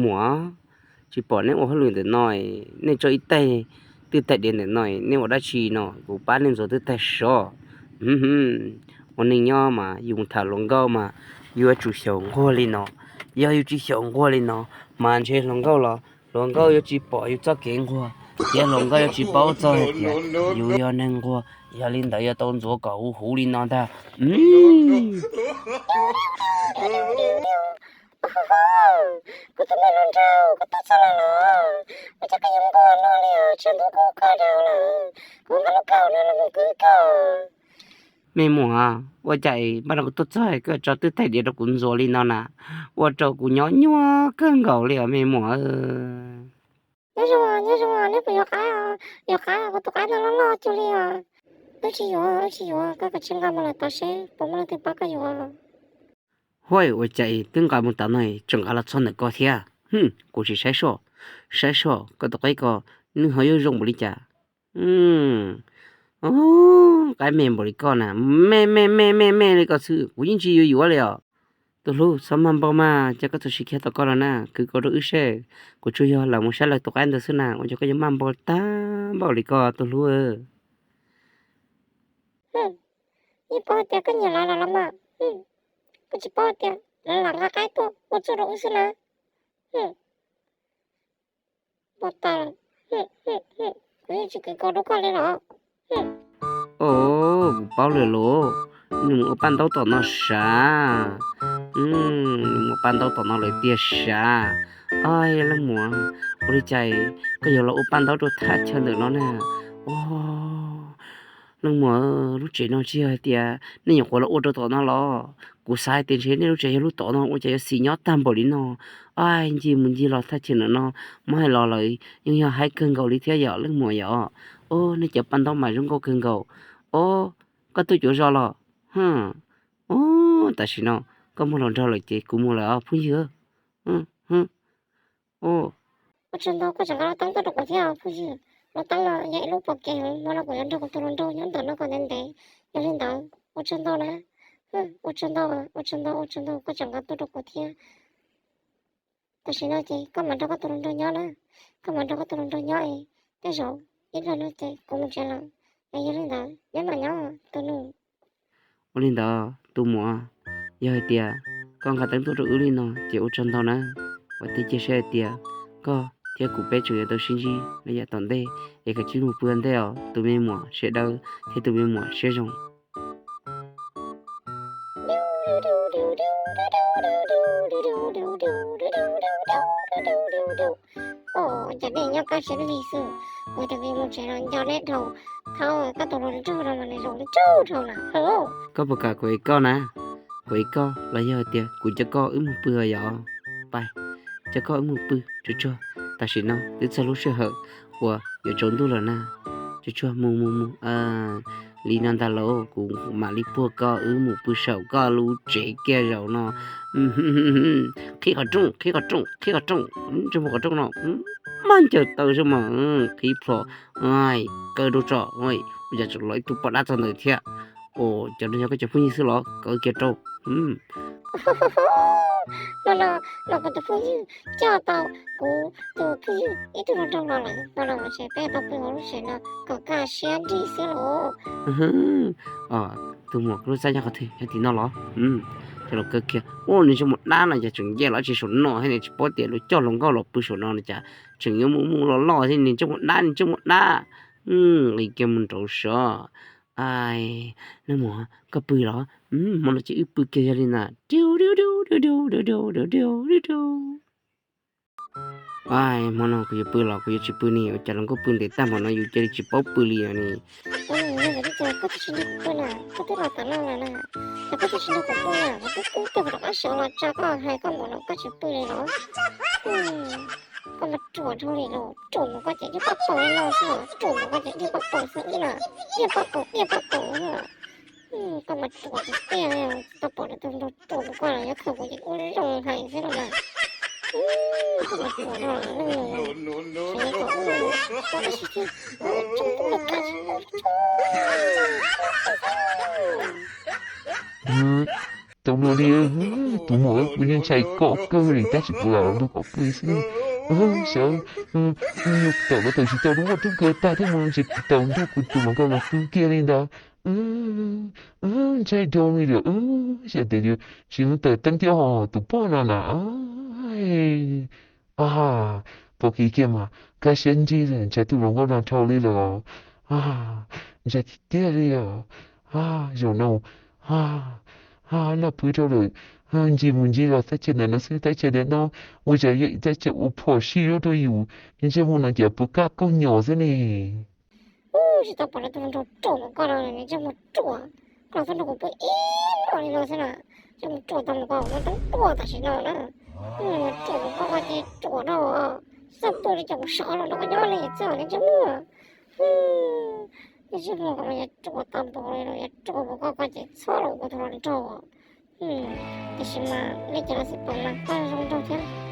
Muam, tsis pom neb ua hauj lwm ntawm no, nej tso ib taig twj taig diav ntawm no, nej ua dab tsi no? Kuv pab nej ntxuav twj taig sov. Ua neeg nyob mas yus mus tham hluas nkauj mas yuav tsum xyaum nquag li no. Yog yus tsis xyaum nquag li no mas ntshe hluas nkauj los hluas nkauj yuav tsis pom yus txoj kev nquag, thiab hluas nkauj yuav tsis paub txog hais tias yus yog neeg nquag. Yog li ntawd yuav tau ntxuav kom huv huv li no ntag. Kuv tus me hluas nraug, koj tuaj txog lawm los? Ua cas koj yuav nquag no li os? Tshav ntuj kub kawg nkaus lawm, kuv nqa lub kaus no los mus kwv koj. Me muam, ua cas npaj no kuv tuaj txog koj tso twj taig diav rau kuv ntxuav li no na? Ua rau kuv nyob nyuaj kawg nkaus li os me muam. Nyob zoo, nyob zoo, neb puas yuav qab? Yuav qab, kuv tus qab no loj loj cuag li os. Wb tsis yuav, wb tsis yuav, koj kav tsij nqa mus lawm tod seb puas muaj leej twg pab koj yuav. Huaj, ua cas twb nqa mus tas no tseem nqa los txog ntawm koj thiab? Kuv tsis saib soj, saib soj koj tus qaib ko, nws ho yuav zoo npaum li cas. Qaib me npaum li koj na, me me me me me li koj xwb kuv yeej tsis yuav yuav li os. Tus hlub, txhob maj npau mas, cas koj txawm siv kiag tom koj los na, kwv koj rau wb seb. Kuv tsuas yog lam mus saib lawv tus qaib ntawd xwb na, ua cas koj yuav maj npau tag npaum li koj tus hlub. Yeej paub tias koj nyiam lawv los los mas, koj tsis paub tias lawv lam nqa qaib tuaj ua txuj rau wb xwb na. Npau tas, kuv yeej tsis kwv koj rau koj li los. Os, kuv paub lawm los, nws mus ua paj ntaub tom no sav. Nws mus ua paj ntaub tom no lawm tiag sav. Os, leej muam, ua li cas koj yuav los ua paj ntaub rau thaj chaw ntawm no na? Os, leej muam, lub tsev no tsis yog hais tias nej nyuam qhuav los ua rau tom no los? Kuv xav hais tias ntshe nej lub tsev yog lub tom no, ua cas yuav xis nyob tag npaum li no. Os, ncig mus ncig los thaj chaw ntawm no, muab hais los lawm yeej yog haib kawg nkaus li thiab yom leej muam yom. Os, nej cov paj ntaub mas zoo nkauj kawg nkaus. Os, koj tuaj cuav zos los? Os, tam sim no koj muaj hluas nraug lawm ces kuv mus lawm os phooj ywg. Ua tsaug ntau koj tseem nqa lub teeb tuaj rau kuv thiab phooj ywg. Lub teeb no yog ib lub pom kev heev, hmo no kuv yuav nrog kuv tus hluas nraug nyob ntawm no kom ntev ntev. Yog li ntawd ua tsaug ntau na. Ua tsaug ntau, ua tsaug ntau, ua tsaug ntau koj tseem nqa tuaj rau kuv thiab. Tam sim no ces koj mam nrog koj tus hluas nraug nyob na. Koj mam nrog koj tus hluas nraug nyob es tej zaum ib pliag no ces kuv mus tsev lawm. Es yog li ntawd nyob mam nyob tus nus. Ua li ntawd tus muam, yog hais tias koj nqa teeb tuaj rau wb li no ces ua tsaug ntau na. Ua tib cia siab hais tias koj thiab kuv peb tseem yuav tau sib ntsib los yav tom ntej, es kav tsij mus pw ua ntej os tus me muam siab dawb thiab tus me muam siab zoo. Os, cas nej nyob kaj siab li xwb, kuv tus me mus tsev los nco nej dhau. Thaum koj tus hluas nraug no mas nws zoo li tsaug dhau lawm. Koj puas kam kuv ev koj na? Kuv ev koj los yog hais tias kuv coj koj wb mus pw os yom? Pais, coj koj wb mus pw tsuag tsuag. Tam sim no twb txog lub sij hawm uas yuav tsaus ntuj lawm na. Tsuag tsuag mus mus mus. Li no ntag lauj, kuv mam li puag koj wb mus pw saum koj lub tsev kiag zaum no. Qhib qhov rooj, qhib qhov rooj, qhib qhov rooj, ntsej muag qhov rooj no, maj ncaws taw xwb mas, qhib plho, kaw rau tso, ua cas tseem los ib tug poj dab txog ntawd thiab. Os, cov no yog koj cov phooj ywg xwb los? Kaw kiag rau. Hmo no los kuv tus phooj ywg coj tau kuv tus phooj ywg ib tug hluas nraug los lawm, hmo no ces peb tau pw hauv lub tsev no kom kaj siab nrig xwb los. Tus muam, koj lub txaj nyob qhov twg, nyob tim no los? Coj los kaw kiag. Ua, nws ntsej muag dab no ces tseem nce los tsis saum no thiab, nws tsis paub tias luag coj hluas nkauj los pw saum no no cas tseem yuav mus mus los los thiab, nws ntsej muag dab, nws ntsej muag dab. Nqis kiag mus nraud sov. Leej muam, koj pw los? Hmo no ces wb pw kiag yog li ntawd. Hmo no kuv yuav pw los kuv yuav tsis pw ne, ua cas hluas nkauj pw ntev tag npaum no yus cia li tsis paub pw li os ne. Koj twb los tas no lawm na, koj twb tsis nrog kuv pw na, kuv twb twb tuaj rov qab sawv los tsa koj hais koj mus los koj tsis pw li los. Koj mas ruam dhau li los, ruam mus koj ces diaj paj paug li no xwb, ruam mus koj ces diaj paj paug xwb ib na, diaj paj paug, diaj paj paug. Koj mas ruam tiag tiag, tau pom lawv tus nraug ruam mus koj los yuav khaws kuv ces ua zoo hais xwb los mas. Koj mas ruam dhau li los, tau Tus li, tus muam, kuv yeej ntshai koj kawg li tab sis kuv lam los nrog koj pw xwb. Xyov, tawm los tawm tsis tau, lub nkuaj roob kawg tag thiab mus tsis tau nrog kuv tus muam nkauj los pw kiag li ntawd. Ntshai dhau li lawm, xyov tias tsis mus tawm teeb thiab ho tus poj no na. Pom kev kiag mas kaj siab ntsig li, ntshai tus hluas nkauj no dhau li lawm. Ntshai tiag tiag li os. Zaum no noj pw dhau lawm, ncig mus ncig los teb chaws ntawm no xwb, teb chaws ntawm no ua cas yog ib teb chaws uas phom sij zuag rau yus, ntsej muag no cas puas kaj kaug nyos xwb ne. Tsis tau pom no tus hluas nraug ruam npaum koj no, ntsej muag ruam, koj los txog nrog kuv pw ib los li no xwb na. Ntsej muag ruam tau npaum koj, kuv muab tub tuaj tam sim no na. Ruam npaum koj, koj ces ruam dhau, txhob pw li, cas kuv sawv los nrog koj nyob li txog ntsej muag. Ntsej muag koj mas yuav ruam tau npaum li no, yuav ruam npaum koj, koj ces txhob los ua tus hluas nraug. Tiam sis mas li cas los xij peem mas koj zoo nraug thiab.